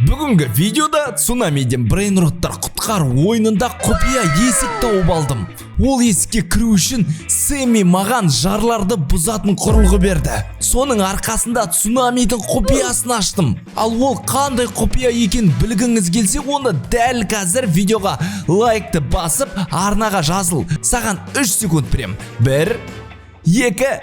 Бүгінгі видеода цунамиден брейнроттар құтқар ойынында құпия есік тауып алдым. Ол есікке кіру үшін Сэмми маған жарларды бұзатын құрылғы берді. Соның арқасында цунамидің құпиясын аштым. Ал ол қандай құпия екен білгіңіз келсе, оны дәл қазір видеоға лайкты басып, арнаға жазыл. Саған 3 секунд берем. 1, 2,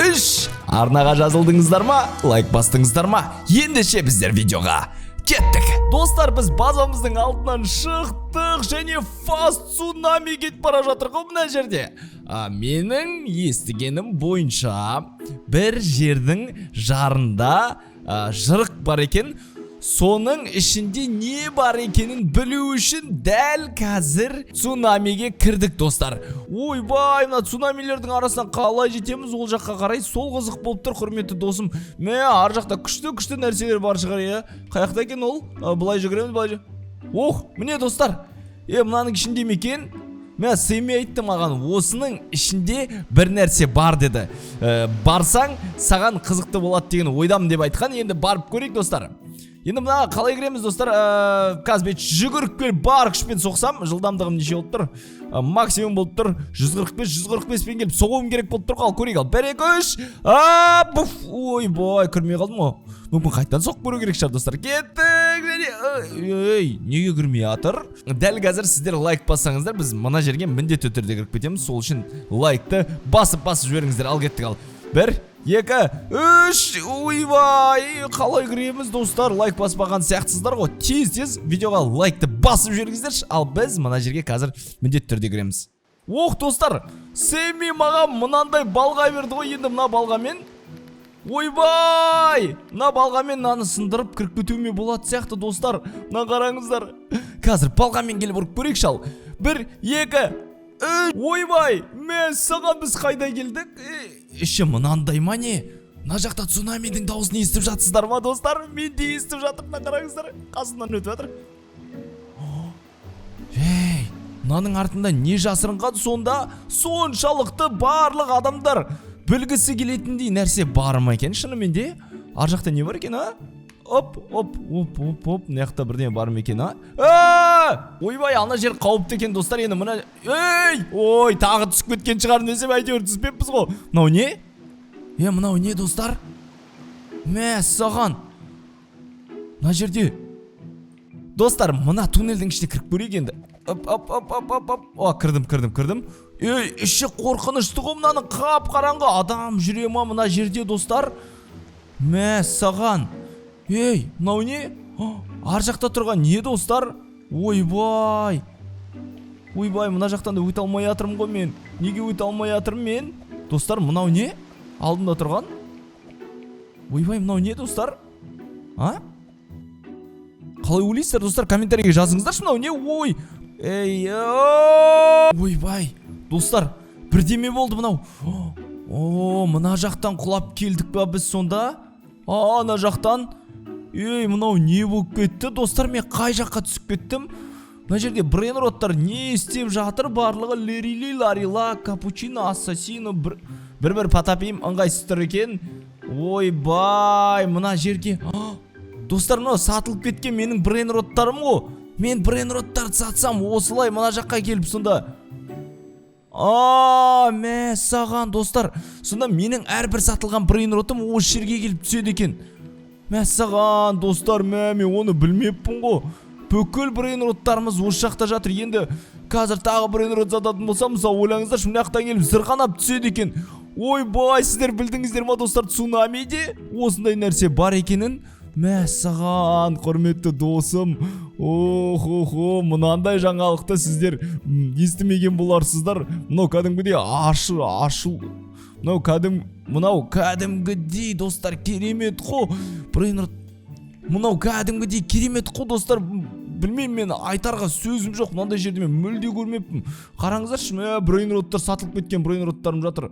3. Арнаға жазылдыңыздар ма? Лайк бастыңыздар ма? Ендеше біздер видеоға кеттік. Достар, біз базамыздың алдынан шықтық және фаст цунами кетіп бара жатыр ғой мына жерде. Менің естігенім бойынша, бір жердің жарында жырық бар екен. Соның ішінде не бар екенін білу үшін дәл қазір цунамиге кірдік, достар. Ойбай, мына цунамилердің арасынан қалай жетеміз ол жаққа қарай? Сол қызық болып тұр, құрметті досым. Мә, ар жақта күшті күшті нәрселер бар шығар, иә. Қай жақта екен ол? Былай жүгіреміз, былай. Ох, міне, достар. Е, мынаның ішінде ме екен? Мә, Сэмми айтты маған, осының ішінде бір нәрсе бар деді. Барсаң, саған қызықты болады деген ойдамын деп айтқан. Енді барып көрейік, достар. Енді мына қалай кіреміз, достар? Қазір мен жүгіріп келіп бар күшпен соқсам, жылдамдығым неше болып тұр? Максимум болып тұр. 145, 145 пен келіп соғуым керек болып тұр ғой. Ал көрейік, ал. 1, 2, 3. А, буф. Ойбай, кірмей қалдым ғой. Мүмкін, қайтадан соғып көру керек шығар, достар. Кеттік. Және ей, неге кірмей жатыр? Дәл қазір сіздер лайк бассаңыздар, біз мына жерге міндетті түрде кіріп кетеміз. Сол үшін лайкты басып басып жіберіңіздер. Ал кеттік, ал. 1, 2, 3. Ойбай, қалай кіреміз, достар? Лайк баспаған сияқтысыздар ғой. Тез тез видеоға лайкты басып жіберіңіздерші. Ал біз мына жерге қазір міндетті түрде кіреміз. Ох, достар, Сэмми маған мынандай балға берді ғой. Енді мына балғамен, ойбай, мына балғамен мынаны сындырып кіріп кетуіме болады сияқты, достар. Мына қараңыздар, қазір балғамен келіп ұрып көрейікші. Ал, 1, 2, 3. Ойбай, мәссаған, біз қайда келдік? Іші мынандай ма, не? Мына жақта цунамидің дауысын естіп жатсыздар ма, достар? Мен де естіп жатырмын. Мына қараңыздар, қасымнан өтіп жатыр. Ей, мынаның артында не жасырынған сонда? Соншалықты барлық адамдар білгісі келетіндей нәрсе бар ма екен шынымен де? Ар жақта не бар екен, а? Оп, оп, оп, оп, оп, мына жақта бірдеңе бар ма екен, а? А! Ойбай, ана жер қауіпті екен, достар. Енді мына, ей, ой, тағы түсіп кеткен шығар десем, әйтеуір түспеппіз ғой. Мынау не? Е, мынау не, достар? Мәссаған, мына жерде, достар, мына туннельдің ішіне кіріп көрейік енді. Оп, оп, оп, оп, оп, оп. О, кірдім, кірдім, кірдім. Ей, іші қорқынышты ғой мынаның, қап қараңғы. Адам жүре ма мына жерде, достар? Мәссаған. Ей, мынау не? Ар жақта тұрған не, достар? Ойбай, ойбай, мына жақтан да өте алмай жатырмын ғой мен. Неге өте алмай жатырмын мен, достар? Мынау не алдымда тұрған? Ойбай, мынау не, достар, а? Қалай ойлайсыздар, достар? Комментарийге жазыңыздаршы, мынау не? Ой, ей, ойбай, достар, бірдеме болды мынау. О, мына жақтан құлап келдік па біз сонда? А, ана жақтан. Ей, мынау не болып кетті, достар? Мен қай жаққа түсіп кеттім? Мына жерде брейнроттар не істеп жатыр барлығы? Лерили, ларила, капучино, ассасино, бір бір бір потапим ыңғайсыз тұр екен. Ойбай, мына жерге. Достар, мынау сатылып кеткен менің брейнроттарым ғой. Мен брейнроттарды сатсам, осылай мына жаққа келіп сонда. А, мәссаған, достар, сонда менің әрбір сатылған брейнротым осы жерге келіп түседі екен. Мәссаған, достар, мә, мен оны білмеппін ғой. Бүкіл брейнроттарымыз осы жақта жатыр. Енді қазір тағы брейнрот сататын болсам, мысалы, ойлаңыздаршы, мына жақтан келіп зырғанап түседі екен. Ойбай, сіздер білдіңіздер ма, достар, цунамиде осындай нәрсе бар екенін? Мәссаған, құрметті досым, ох, охо, мынандай жаңалықты сіздер естімеген боларсыздар. Мынау кәдімгідей ашы ашу, мынау кәдімгідей, достар, керемет қой. Брейнрот мынау кәдімгідей керемет қой, достар. Білмеймін, мен айтарға сөзім жоқ. Мынандай жерде мен мүлде көрмеппін. Қараңыздаршы, мә, брейнроттар, сатылып кеткен брейнроттарым жатыр.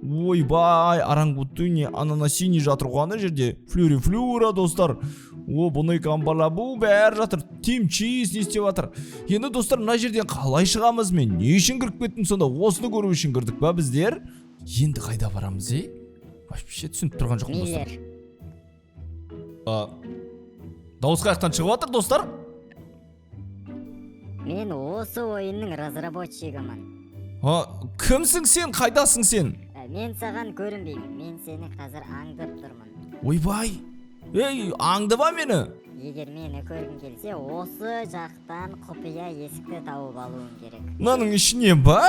Ойбай, орангутуни, ананасини жатыр ғой ана жерде, флюри флюра, достар. О, бұны камбалабу, бәрі жатыр. Тим Чиз не істеп жатыр енді, достар? Мына жерден қалай шығамыз? Мен не үшін кіріп кеттім сонда? Осыны көру үшін кірдік па біздер? Енді қайда барамыз, ей? Вообще түсініп тұрған жоқпын, достар. Миллер. А, Дауыс қай жақтан шығып жатыр, достар? Мен осы ойынның разработчигімін. А, кімсің сен? Қайдасың сен? Мен саған көрінбеймін, мен сені қазір аңдып тұрмын. Ойбай, ей, аңды ба мені? Егер мені көргің келсе, осы жақтан құпия есікті тауып алуың керек. Мынаның ішіне ба?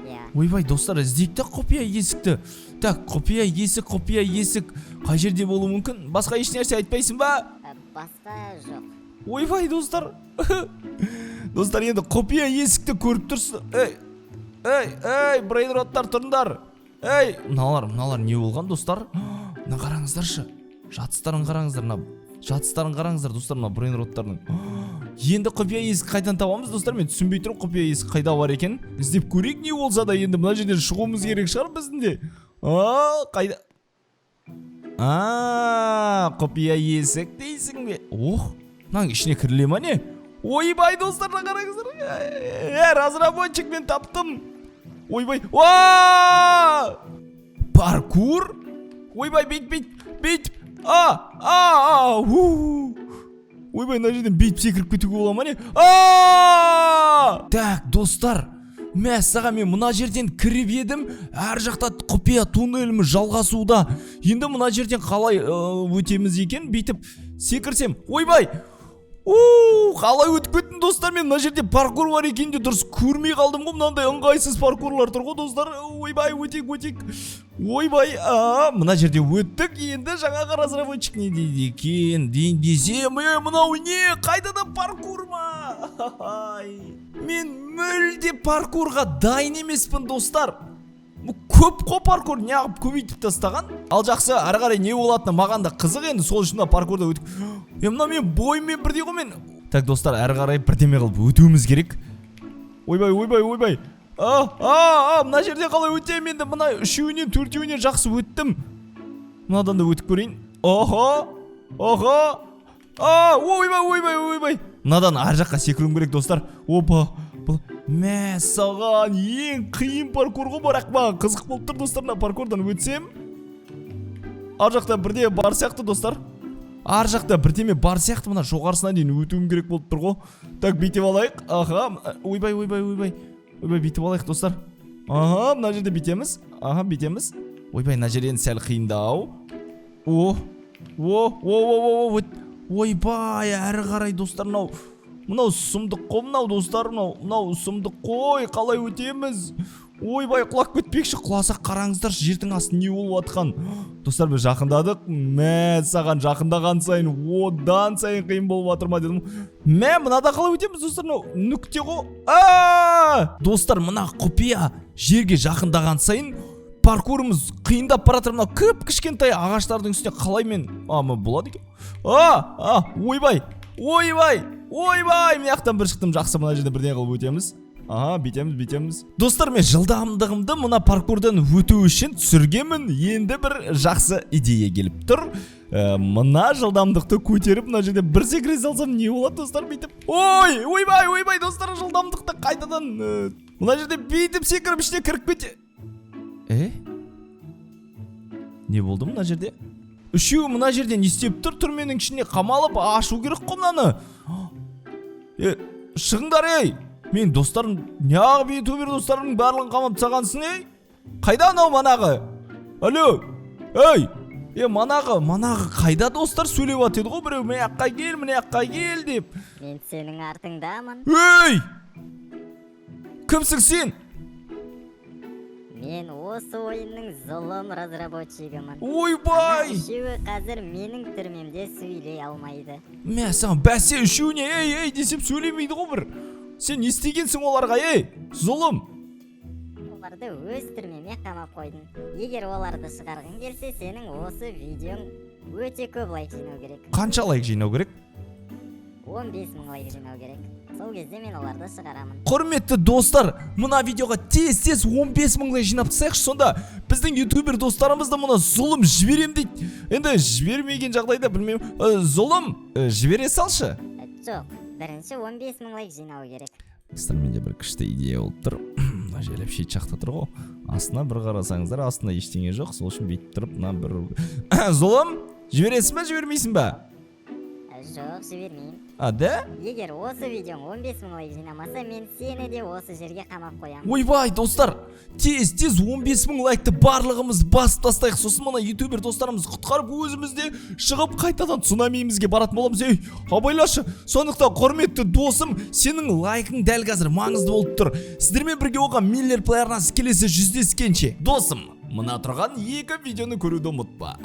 Иә. Ойбай, достар, іздейік та құпия есікті. Так, құпия есік, құпия есік қай жерде болуы мүмкін? Басқа ешнәрсе айтпайсың ба? Басқа жоқ. Ойбай, достар, достар, енді құпия есікті көріп тұрсыз. Ей, ей, ей, брейнроттар, тұрыңдар, ей! Мыналар, мыналар не болған, достар? Мына қараңыздаршы, жатыстарын қараңыздар, мына жатыстарын қараңыздар, достар, мына брейнроттардың. Енді құпия есік қайдан табамыз, достар? Мен түсінбей тұрмын, құпия есік қайда бар екен. Іздеп көрейік не болса да. Енді мына жерден шығуымыз керек шығар біздің де. А, қайда? А, құпия есік дейсің бе? Ох, мынаның ішіне кіріле ма, не? Ойбай, достар, мына қараңыздар! Е, разработчик, мен таптым! Ойбай, уа, паркур! Ойбай, бүйтіп, бүйтіп, бүйтіп, а а а у, ойбай, мына жерден бүйтіп секіріп кетуге бола ма, не? А, так, достар, мәссаған, мен мына жерден кіріп едім, ар жақта құпия туннеліміз жалғасуда. Енді мына жерден қалай өтеміз екен? Бүйтіп секірсем, ойбай, у, қалай өтіп кеттім, достар? Мен мына жерде паркур бар екенін де дұрыс көрмей қалдым ғой. Мынандай ыңғайсыз паркурлар тұр ғой, достар. Ойбай, өтейік, өтейік! Ойбай, а, мына жерде өттік. Енді жаңағы разработчик не дейді екен дейін десем, е, мынау не, қайтадан паркур ма? Ай, мен мүлде паркурға дайын емеспін, достар. Бұл көп қой паркур, неғып көбейтіп тастаған? Ал жақсы, ары қарай не болатыны маған да қызық енді, сол үшін мына паркурда өтіп, е, мына мен бойыммен бірдей ғой мен. Так, достар, әрі қарай бірдеме қылып өтуіміз керек. Ойбай, ойбай, ойбай, а, а, а, мына жерде қалай өтемін енді? Мына үшеуінен, төртеуінен жақсы өттім, мынадан да өтіп көрейін. Охо, охо, а, ойбай, ойбай, ойбай, мынадан ар жаққа секіруім керек, достар. Опа, бұл, мәссаған, ең қиын паркур ғой, бірақ маған қызық болып тұр, достар. Мына паркурдан өтсем, ар жақта бірдеме бар сияқты, достар, ар жақта бірдеме бар сияқты. Мына жоғарысына дейін өтуім керек болып тұр ғой. Так, бүйтіп алайық. Аха, ойбай, ойбай, ойбай, ойбай, бүйтіп алайық, достар. Аха, мына жерде бүйтеміз, аха, бүйтеміз. Ойбай, мына жер енді сәл қиындау. О, о, о, о, о, ойбай, әрі қарай, достар, мынау, мынау сұмдық қой мынау, достар, мынау, мынау сұмдық қой, қалай өтеміз? Ойбай, құлап кетпекші, құласақ, қараңыздаршы, жердің асты не болып жатқан. Достар, біз жақындадық, мә саған, жақындаған сайын одан сайын қиын болып жатыр ма дедім. Мә, мынада қалай өтеміз, достар? Мынау нүкте ғой. А, достар, мына құпия жерге жақындаған сайын паркурымыз қиындап бара жатыр. Мынау кіп кішкентай ағаштардың үстіне қалай мен, а, болады екен. А, а, ойбай, ойбай, ойбай, мына жақтан бір шықтым, жақсы, мына жерде бірдеңе қылып өтеміз. Аха, бүйтеміз, бүйтеміз. Достар, мен жылдамдығымды мына паркурдан өту үшін түсіргенмін. Енді бір жақсы идея келіп тұр. Мына жылдамдықты көтеріп, мына жерде бір секіре салсам не болады, достар, бүйтіп? Ой, ойбай, ойбай, достар, жылдамдықты қайтадан мына жерде бүйтіп секіріп ішіне кіріп кете. Е? Не болды мына жерде? Үшеуі мына жерде не істеп тұр? Түрменің ішіне қамалып, ашу керек қой мынаны. Е, шығыңдар, ей! Мен достарым, неғып ютубер достарымның барлығын қамап тастағансың, ей? Қайда анау манағы? Алло, ей! Е, манағы, манағы қайда, достар? Сөйлеп жатыр еді ғой біреу, мына жаққа кел, мына жаққа кел деп. Мен сенің артыңдамын. Ей! Кімсің сен? Мен осы ойынның зұлым разработчигімін. Ойбай! Үшеуі қазір менің түрмемде сөйлей алмайды. Мә саған, бәсе, үшеуіне ей, ей десем сөйлемейді ғой бір. Сен не істегенсің оларға, ей? Зұлым! Оларды өз түрмеме қамап қойдым. Егер оларды шығарғың келсе, сенің осы видеоң өте көп лайк жинау керек. Қанша лайк жинау керек? 15 мың лайк жинау керек. Сол кезде мен оларды шығарамын. Құрметті достар, мына видеоға тез-тез 15 мың лайк жинап тастайықшы, сонда біздің ютубер достарымыз да мұны зұлым жіберем дейді. Енді жібермеген жағдайда білмеймін. Зұлым, жібере салшы. Жоқ, бірінші 15 мың лайк жинау керек. Достар, менде бір күшті идея болып тұр. Мына жайлап шет жақта тұр ғой. Астына бір қарасаңыздар, астында ештеңе жоқ. Сол үшін бүйтіп тұрып, мына бір зұлым, жібересің ба, жібермейсің ба? Жоқ, жібермеймін. А, да? Егер осы видеоң 15 мың лайк жинамаса, мен сені де осы жерге қамап қоямын. Ойбай, достар, тез тез 15 мың лайкты барлығымыз басып тастайық. Сосын мына ютубер достарымызды құтқарып, өзіміз де шығып, қайтадан цунамиімізге баратын боламыз. Ей, абайлашы. Сондықтан, құрметті досым, сенің лайкың дәл қазір маңызды болып тұр. Сіздермен бірге болған Миллер Плей арнасы. Келесі жүздескенше, досым. Мына тұрған екі видеоны көруді ұмытпа.